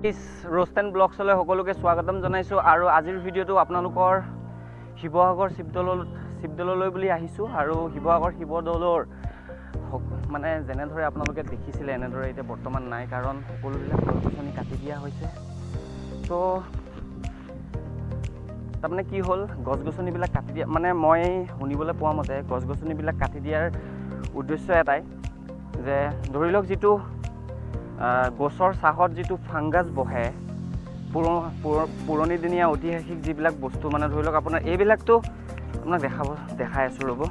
ৰ'ষ্টেন ব্লগছলৈ সকলোকে স্বাগতম জনাইছোঁ। আৰু আজিৰ ভিডিঅ'টো আপোনালোকৰ শিৱসাগৰ শিৱদৌললৈ বুলি আহিছোঁ। আৰু শিৱসাগৰ শিৱদৌলৰ মানে যেনেদৰে আপোনালোকে দেখিছিলে এনেদৰে এতিয়া বৰ্তমান নাই, কাৰণ সকলোবিলাক গছ গছনি কাটি দিয়া হৈছে। তো তাৰমানে কি হ'ল, গছ গছনিবিলাক কাটি দিয়া মানে মই শুনিবলৈ পোৱা মতে গছ গছনিবিলাক কাটি দিয়াৰ উদ্দেশ্য এটাই যে ধৰি লওক যিটো গছৰ চাহত যিটো ফাংগাছ বহে, পুৰণিদিনীয়া ঐতিহাসিক যিবিলাক বস্তু, মানে ধৰি লওক আপোনাৰ এইবিলাকতো আপোনাক দেখাই আছোঁ ৰ'ব,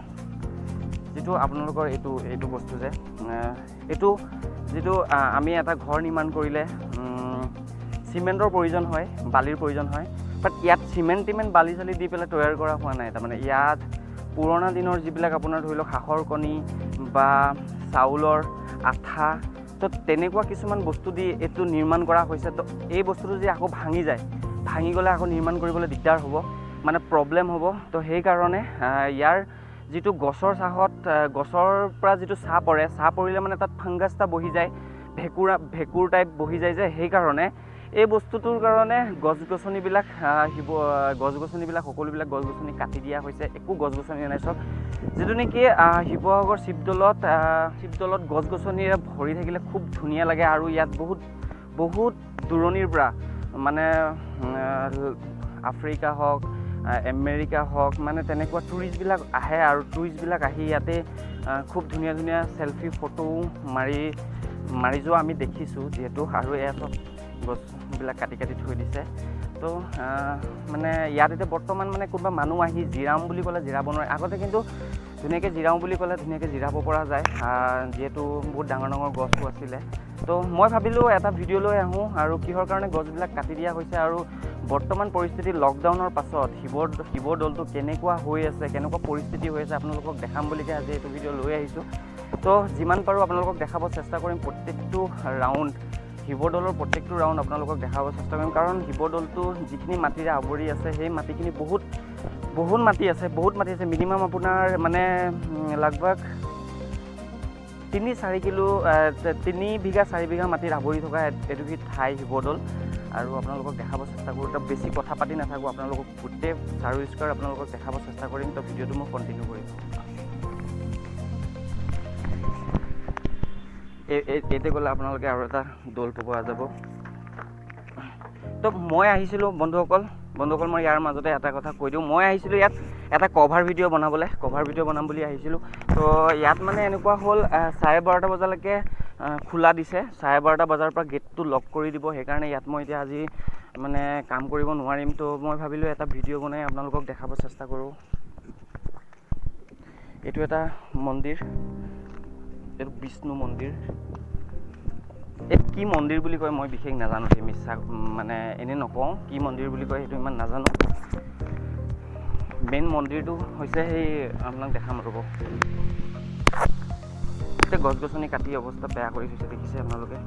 যিটো আপোনালোকৰ এইটো বস্তু যে এইটো যিটো আমি এটা ঘৰ নিৰ্মাণ কৰিলে চিমেণ্টৰ প্ৰয়োজন হয়, বালিৰ প্ৰয়োজন হয়, বাট ইয়াত চিমেণ্ট টিমেণ্ট বালি চালি দি পেলাই তৈয়াৰ কৰা হোৱা নাই। তাৰমানে ইয়াত পুৰণা দিনৰ যিবিলাক আপোনাৰ ধৰি লওক হাঁহৰ কণী বা চাউলৰ আঠা, তো তেনেকুৱা কিছুমান বস্তু দি এইটো নিৰ্মাণ কৰা হৈছে। তো এই বস্তুটো যদি আকৌ ভাঙি যায়, ভাঙি গ'লে আকৌ নিৰ্মাণ কৰিবলৈ দিগদাৰ হ'ব, মানে প্ৰব্লেম হ'ব। তো সেইকাৰণে ইয়াৰ যিটো গছৰ চাহত, গছৰ পৰা যিটো ছাঁ পৰে, ছাঁ পৰিলে মানে তাত ফাংগাছ এটা বহি যায়, ভেঁকুৰ টাইপ বহি যায় যে, সেইকাৰণে এই বস্তুটোৰ কাৰণে গছ গছনিবিলাক, গছ গছনিবিলাক সকলোবিলাক গছ গছনি কাটি দিয়া হৈছে, একো গছ গছনি নাই চব। যিটো নেকি শিৱসাগৰ শিৱদৌলত গছ গছনিৰে ভৰি থাকিলে খুব ধুনীয়া লাগে। আৰু ইয়াত বহুত বহুত দূৰণিৰ পৰা মানে আফ্ৰিকা হওক, আমেৰিকা হওক, মানে তেনেকুৱা টুৰিষ্টবিলাক আহে। আৰু টুৰিষ্টবিলাক আহি ইয়াতে খুব ধুনীয়া ধুনীয়া চেলফি ফটো মাৰি যোৱা আমি দেখিছোঁ যিহেতু। আৰু এয়া চব গছবিলাক কাটি কাটি থৈ দিছে। তো মানে ইয়াত এতিয়া বৰ্তমান মানে কোনোবা মানুহ আহি জিৰাম বুলি ক'লে জিৰাব নোৱাৰে। আগতে কিন্তু ধুনীয়াকৈ জিৰাওঁ বুলি ক'লে ধুনীয়াকৈ জিৰাব পৰা যায়, যিহেতু বহুত ডাঙৰ ডাঙৰ গছো আছিলে। তো মই ভাবিলোঁ এটা ভিডিঅ' লৈ আহোঁ আৰু কিহৰ কাৰণে গছবিলাক কাটি দিয়া হৈছে আৰু বৰ্তমান পৰিস্থিতি লকডাউনৰ পাছত শিৱদৌলটো কেনেকুৱা হৈ আছে, কেনেকুৱা পৰিস্থিতি হৈ আছে আপোনালোকক দেখাম বুলিকে আজি এইটো ভিডিঅ' লৈ আহিছোঁ। তো যিমান পাৰোঁ আপোনালোকক দেখাব চেষ্টা কৰিম, প্ৰত্যেকটো ৰাউণ্ড শিৱদৌলৰ প্ৰত্যেকটো ৰাউণ্ড আপোনালোকক দেখাব চেষ্টা কৰিম। কাৰণ শিৱদৌলটো যিখিনি মাটিৰে আৱৰি আছে সেই মাটিখিনি বহুত বহুত মাটি আছে, বহুত মাটি আছে। মিনিমাম আপোনাৰ মানে লগভগ 3-4 কিলো, 3 বিঘা 4 বিঘা মাটিত আৱৰি থকা এডোখৰ ঠাই শিৱদৌল। আৰু আপোনালোকক দেখাব চেষ্টা কৰোঁ। তো বেছি কথা পাতি নাথাকোঁ, আপোনালোকক গোটেই চাৰু স্কোৱাৰ আপোনালোকক দেখাব চেষ্টা কৰিম। তো ভিডিঅ'টো মই কণ্টিনিউ কৰিম। এইতে গ'লে আপোনালোকে আৰু এটা দৌল পোৱা যাব। তো মই আহিছিলোঁ বন্ধুসকল, মই ইয়াৰ মাজতে এটা কথা কৈ দিওঁ। মই আহিছিলোঁ ইয়াত এটা কভাৰ ভিডিঅ' বনাবলৈ, কভাৰ ভিডিঅ' বনাম বুলি আহিছিলোঁ। তো ইয়াত মানে এনেকুৱা হ'ল, 12:30 বজালৈকে খোলা দিছে, 12:30 বজাৰ পৰা গেটটো লক কৰি দিব। সেইকাৰণে ইয়াত মই এতিয়া আজি মানে কাম কৰিব নোৱাৰিম। তো মই ভাবিলোঁ এটা ভিডিঅ' বনাই আপোনালোকক দেখাব চেষ্টা কৰোঁ। এইটো এটা মন্দিৰ, এইটো বিষ্ণু মন্দিৰ। এই কি মন্দিৰ বুলি কয় মই বিশেষ নাজানো দেই, মিছা মানে এনেই নকওঁ, কি মন্দিৰ বুলি কয় সেইটো ইমান নাজানো। মেইন মন্দিৰটো হৈছে সেই আপোনাক দেখাম ৰ'ব। এতিয়া গছ গছনি কাটি অৱস্থা বেয়া কৰি থৈছে, দেখিছে আপোনালোকে।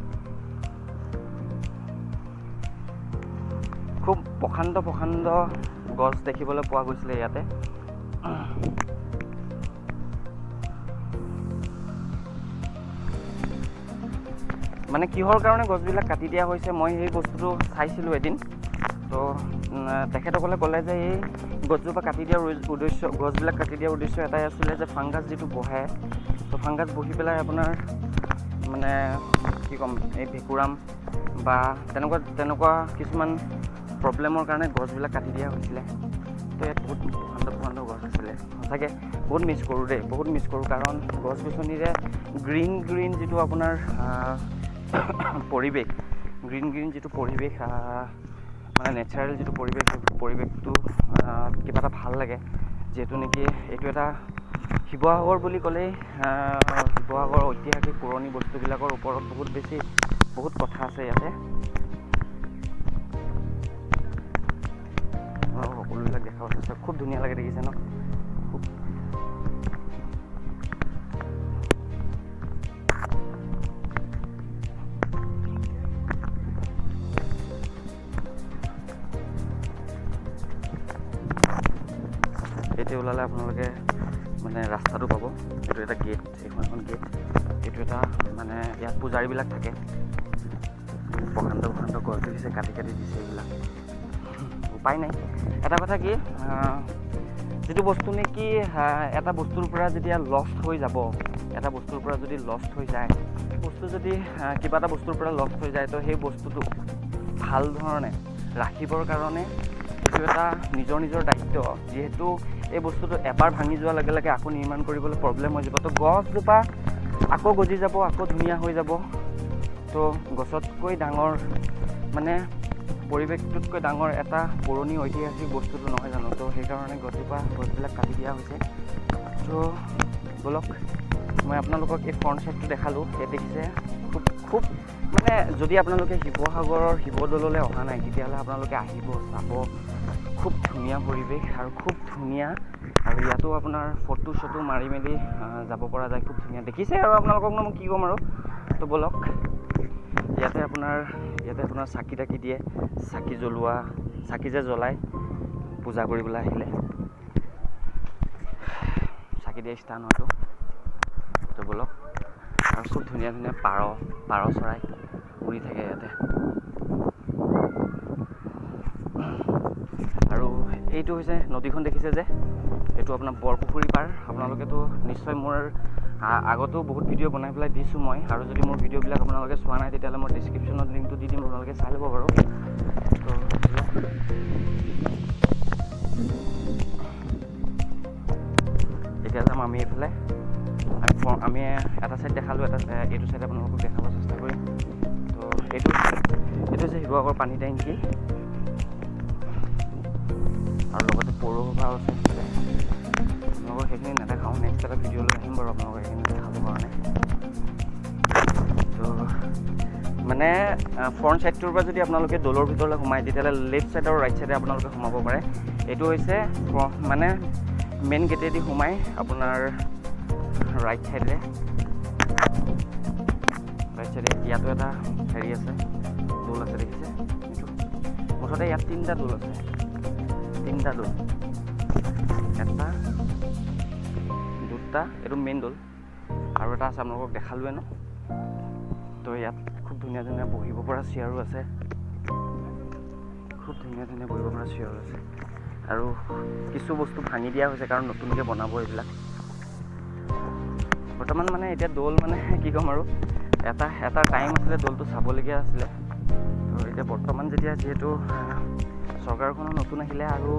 খুব প্ৰশান্ত প্ৰশান্ত গছ দেখিবলৈ পোৱা গৈছিলে ইয়াতে। মানে কিহৰ কাৰণে গছবিলাক কাটি দিয়া হৈছে মই সেই বস্তুটো চাইছিলোঁ এদিন। তো তেখেতসকলে ক'লে যে এই গছজোপা কাটি দিয়াৰ উদ্দেশ্য, গছবিলাক কাটি দিয়াৰ উদ্দেশ্য এটাই আছিলে যে ফাংগাছ যিটো বহে, তো ফাংগাছ বহি পেলাই আপোনাৰ মানে কি ক'ম, এই ভেঁকুৰাম বা তেনেকুৱা কিছুমান প্ৰব্লেমৰ কাৰণে গছবিলাক কাটি দিয়া হৈছিলে। তো ইয়াত বহুত প্ৰশান্ত প্ৰশান্ত গছ আছিলে, সঁচাকৈ বহুত মিছ কৰোঁ দেই, বহুত মিছ কৰোঁ। কাৰণ গছ গছনিৰে গ্ৰীণ গ্ৰীণ যিটো আপোনাৰ পৰিৱেশ, গ্ৰীণ গ্ৰীণ যিটো পৰিৱেশ, মানে নেচাৰেল যিটো পৰিৱেশ, সেই পৰিৱেশটো কিবা এটা ভাল লাগে। যিহেতু নেকি এইটো এটা শিৱসাগৰ বুলি ক'লেই, শিৱসাগৰৰ ঐতিহাসিক পুৰণি বস্তুবিলাকৰ ওপৰত বহুত বেছি বহুত কথা আছে ইয়াতে। সকলোবিলাক দেখাব চেষ্টা, খুব ধুনীয়া লাগে দেখিছে ন। খুব এতিয়া ওলালে আপোনালোকে মানে ৰাস্তাটো পাব। এইটো এটা গেট, এইখন এখন গেট, এইটো এটা মানে ইয়াত পূজাৰীবিলাক থাকে। প্ৰশান্ত প্ৰশান্ত গছ দেখিছে। দেখিছে, কাটি কাটি দিছে এইবিলাক, উপায় নাই। এটা কথা কি, যিটো বস্তু নেকি এটা বস্তুৰ পৰা যেতিয়া লষ্ট হৈ যাব, এটা বস্তুৰ পৰা যদি লষ্ট হৈ যায়, বস্তু যদি কিবা এটা বস্তুৰ পৰা লষ্ট হৈ যায়, তো সেই বস্তুটো ভাল ধৰণে ৰাখিবৰ কাৰণে এইটো এটা নিজৰ নিজৰ দায়িত্ব। যিহেতু এই বস্তুটো এবাৰ ভাঙি যোৱাৰ লগে লগে আকৌ নিৰ্মাণ কৰিবলৈ প্ৰব্লেম হৈ যাব। তো গছজোপা আকৌ গজি যাব, আকৌ ধুনীয়া হৈ যাব। তো গছতকৈ ডাঙৰ মানে পৰিৱেশটোতকৈ ডাঙৰ এটা পুৰণি ঐতিহাসিক বস্তুটো নহয় জানো? তো সেইকাৰণে গছবিলাক কাটি দিয়া হৈছে। তো ব'লক, মই আপোনালোকক এই ফ্ৰণ্ট চাইডটো দেখালোঁ। ইয়াত দেখিছে খুব খুব মানে যদি আপোনালোকে শিৱসাগৰৰ শিৱদৌললৈ অহা নাই, তেতিয়াহ'লে আপোনালোকে আহিব, চাব, খুব ধুনীয়া পৰিৱেশ আৰু খুব ধুনীয়া। আৰু ইয়াতো আপোনাৰ ফটো চটো মাৰি মেলি যাব পৰা যায়, খুব ধুনীয়া দেখিছে। আৰু আপোনালোককনো মই কি ক'ম আৰু। তো ব'লক, ইয়াতে আপোনাৰ চাকি তাকি দিয়ে, চাকি জ্বলোৱা, চাকি যে জ্বলায় পূজা কৰিবলৈ আহিলে, চাকি দিয়া স্থান হয়তো। তো ব'লক, আৰু খুব ধুনীয়া ধুনীয়া পাৰ পাৰ চৰাই উৰি থাকে ইয়াতে। আৰু এইটো হৈছে নদীখন দেখিছে যে, এইটো আপোনাৰ বৰপুখুৰী পাৰ। আপোনালোকেতো নিশ্চয় মোৰ আগতেও বহুত ভিডিঅ' বনাই পেলাই দিছোঁ মই। আৰু যদি মোৰ ভিডিঅ'বিলাক আপোনালোকে চোৱা নাই, তেতিয়াহ'লে মই ডিছক্ৰিপশ্যনত লিংকটো দি দিম, আপোনালোকে চাই ল'ব বাৰু। তো এতিয়া যাম আমি এইফালে। আমি এটা ছাইড দেখালোঁ, এটা এইটো ছাইড আপোনালোকক দেখাব চেষ্টা কৰিম। তো এইটো হৈছে শিৱসাগৰ পানী টেংকি আৰু লগতে পৌৰসভাও আছে। আপোনালোকক সেইখিনি নেদেখাওঁ, নেক্সট এটা ভিডিঅ' লৈ আহিম বাৰু আপোনালোকক সেইখিনি দেখাবৰ কাৰণে। তো মানে ফ্ৰণ্ট ছাইডটোৰ পৰা যদি আপোনালোকে দৌলৰ ভিতৰলৈ সোমায়, তেতিয়াহ'লে লেফ্ট ছাইড আৰু ৰাইট ছাইডে আপোনালোকে সোমাব পাৰে। এইটো হৈছে মানে মেইন গেটেদি সোমাই আপোনাৰ ৰাইট ছাইডে, ৰাইট ছাইডে ইয়াতো এটা হেৰি আছে, দৌল আছে, দেখিছে এইটো। মুঠতে ইয়াত তিনিটা দৌল আছে, তিনিটা দৌল, এটা দুটা, এইটো মেইন দৌল আৰু এটা আছে আপোনালোকক দেখালোৱে ন। তো ইয়াত খুব ধুনীয়া ধুনীয়া বহিব পৰা চেয়াৰো আছে, খুব ধুনীয়া ধুনীয়া বহিব পৰা চেয়াৰো আছে। আৰু কিছু বস্তু ভাঙি দিয়া হৈছে, কাৰণ নতুনকৈ বনাব এইবিলাক বৰ্তমান। মানে এতিয়া দৌল মানে কি ক'ম আৰু, এটা এটা টাইম আছিলে দৌলটো চাবলগীয়া আছিলে। তো এতিয়া বৰ্তমান যেতিয়া যিহেতু চৰকাৰখনো নতুন আহিলে আৰু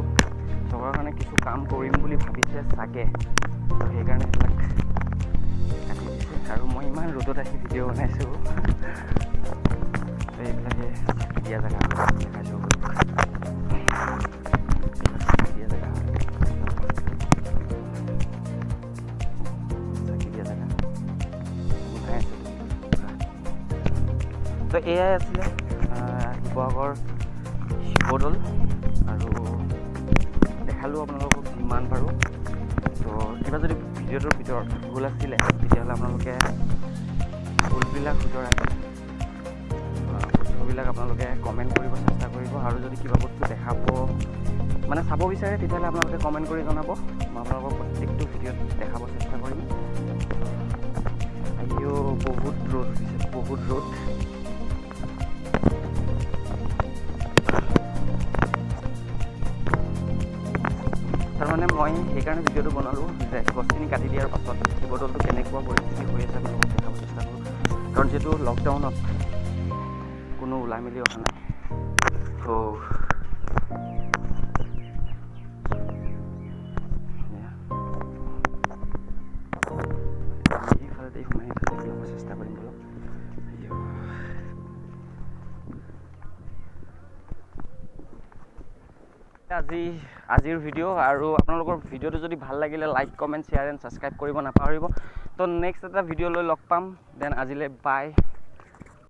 চৰকাৰখনে কিছু কাম কৰিম বুলি ভাবিছে চাগে, তো সেইকাৰণে সেইবিলাক কাটি দিছে। আৰু মই ইমান ৰ'দত আহি ভিডিঅ' বনাইছোঁ। তো এইবিলাকে চাকি দিয়া জেগা দেখাইছোঁ, চাকি দিয়া জেগা, চাকি দিয়া জেগা গোন্ধাই আছে। তো এয়াই আছিলে শিৱসাগৰ শিৱদৌল আৰু দেখালোঁ আপোনালোকক যিমান পাৰোঁ। তো কিবা যদি ভিডিঅ'টোৰ ভিতৰত ভুল আছিলে, তেতিয়াহ'লে আপোনালোকে ভুলবিলাক শুধৰাই শুদ্ধবিলাক আপোনালোকে কমেণ্ট কৰিব চেষ্টা কৰিব। আৰু যদি কিবা বস্তু দেখাব মানে চাব বিচাৰে, তেতিয়াহ'লে আপোনালোকে কমেণ্ট কৰি জনাব, মই আপোনালোকক প্ৰত্যেকটো ভিডিঅ'ত দেখাব চেষ্টা কৰিম। আইঅ, বহুত ৰ'দ উঠিছে, বহুত ৰ'দ। তাৰমানে মই সেইকাৰণে ভিডিঅ'টো বনালোঁ যে গছখিনি কাটি দিয়াৰ পাছত শিৱদৌলটো কেনেকুৱা পৰিস্থিতি হৈ আছে আপোনালোকক দেখাব চেষ্টা কৰোঁ, কাৰণ যিহেতু লকডাউনত কোনো ওলাই মেলি অহা নাই। তো এইফালে সোমাই এইফালে ওলাব চেষ্টা কৰিম বলক। আজিৰ ভিডিঅ' আৰু আপোনালোকৰ ভিডিঅ'টো যদি ভাল লাগিলে like, comment, share and subscribe কৰিব নাপাহৰিব। তো নেক্সট এটা ভিডিঅ' লৈ লগ পাম, then আজিলৈ বাই।